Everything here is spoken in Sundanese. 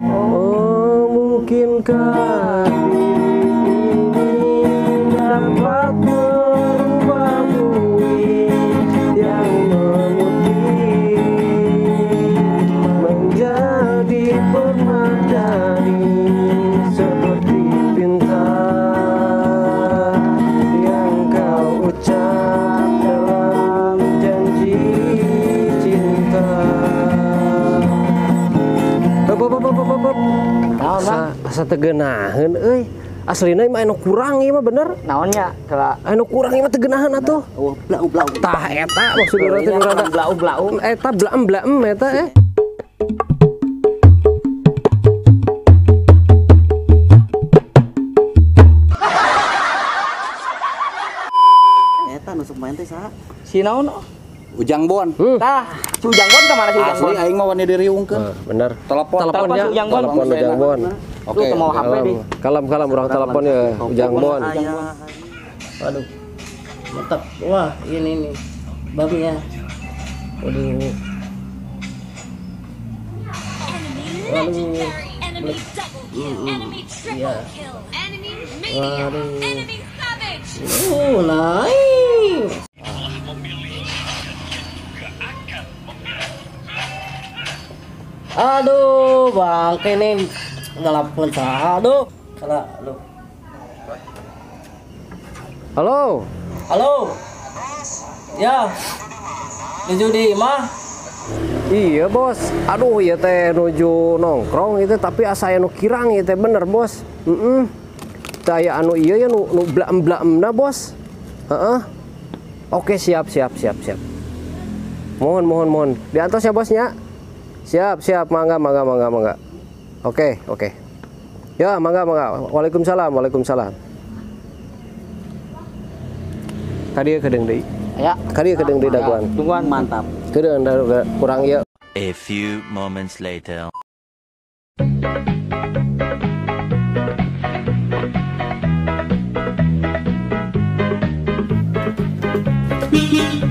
Oh, mungkinkah diri ini dapat merubah bumi yang memutih menjadi permadani seperti pinta yang kau ucap dalam janji cinta. Asa tegenaheun euy. Aslina mah anu kurang ieu mah bener. Naon nya? Anu kurang ieu mah tegenaheun atuh. Oh, blau-blau. Tah eta maksud urang teh rada blau-blau. Eta blaem-blaem eta eh. Eta nu sok main teh saha? Si naon? Ujang Bon. Tah, si Ujang Bon ka mana si Ujang Bon? Asli aing mah wani diriungkeun. Bener. Telepon ya. Ujang Bon. Telepon Ujang Bon. Oke, mau HP di. Kalem-kalem urang telepon ya Ujang Bon. Waduh. Mantap. Wah, ini nih. Babnya. Waduh. Waduh. Iya. Waduh. Naik. Aduh, bangke nih ngelapun saha, aduh. Salah, aduh. Halo. Halo. Ya. Nuju di imah. Iya, Bos. Aduh, ieu teh nuju nongkrong itu tapi asa aya nu kirang ieu teh bener, Bos. Heeh. Teu aya anu ieu ya nu blaem-blaemna, Bos. Heeh. Oke, siap, siap, siap, siap. Mohon, mohon, mohon. Diantos ya, Bosnya. Siap, siap, mangga, mangga, mangga, mangga. Oke, oke. Ya, mangga, mangga. Waalaikumsalam, waalaikumsalam. Kadieu kedeung deui. Ya. Kadieu kedeung deui daguan. Tungguan mantap. Kedeung kurang ieu. A few moments later. Anjing.